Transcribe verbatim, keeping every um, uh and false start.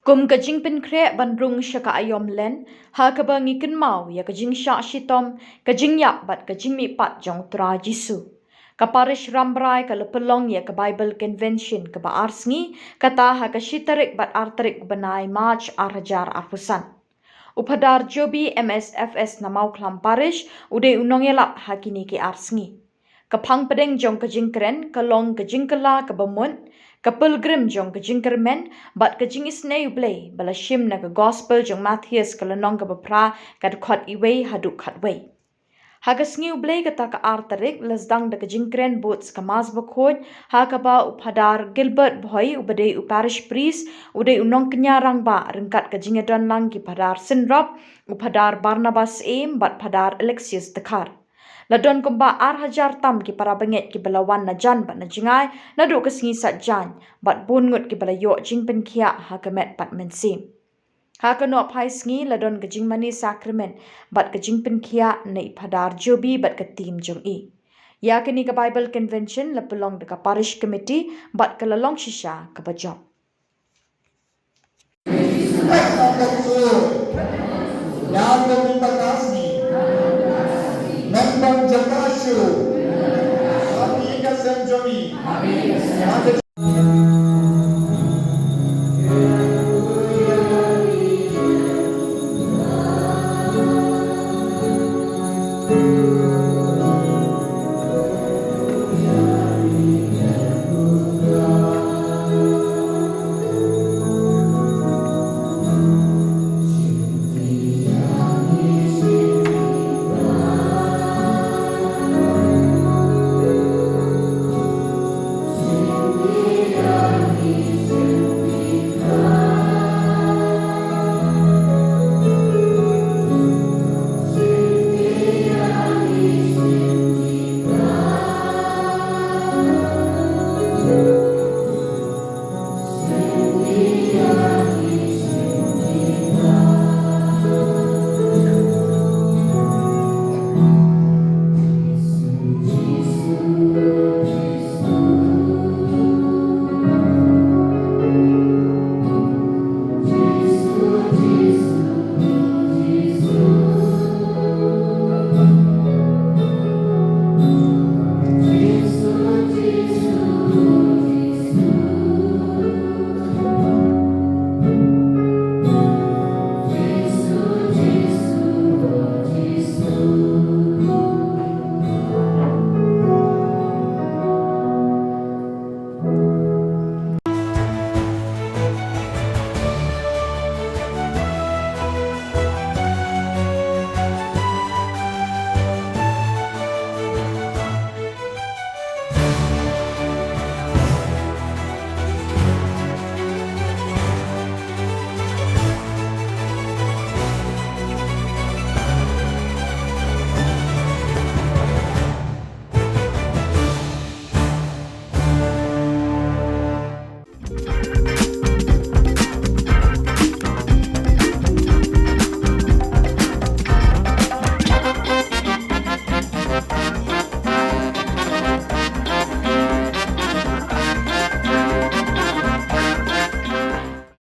Kum ka jingpynkhreh ban rung sha ka aiom Lent, ha kaba ngi kynmaw ïa ka jingshah shitom, ka jingïap bad ka jingmihpat jong u Trai Jisu, ka Parish Rambrai ka la pynlong ïa ka Bible Convention kaba ar sngi, kata ha ka shi tarik bad ar tarik u bnai March ar hajar arphew san. U Phadar Jobi M S F S na Mawkhlam Parish u dei u nongïalap ha kine ki ar sngi. Ka phang pdeng jong ka jingkren ka long ka jingkylla kaba mut, ka pilgrim jong ka jingkyrmen bad ka jingisynei U Blei ba la shim na ka Gospel jong u Mathaios ka lynnong kaba phra, ka dkhot wei haduh khatwei. Ha ka sngi U Blei kata ka ar tarik la sdang da ka jingkren bud sa ka Mass Bakhuid, ha kaba u Phadar Gilbert Bhoi uba dei u Parish Priest u dei u nongkñia rangbah ryngkat ka jingïadonlang ki Phadar synrop, u Phadar Barnabas Syiem bad Phadar Alexius Dkhar. La don kumba ar hajar tam ki para bangeit kiba la wan na jan bad na jngai naduh ka sngi Saitjaiñ, bad bun ngut kiba la ïoh jingpynkhiah ha ka met bad mynsiem. Ha ka nongphai sngi la don ka jingmane sakramen bad ka jingpynkhiah na i Phadar Jobi bad ka team jong i. Ïa kane ka Bible Convention la pynlong da ka Parish Committee bad ka la long shisha kaba jop.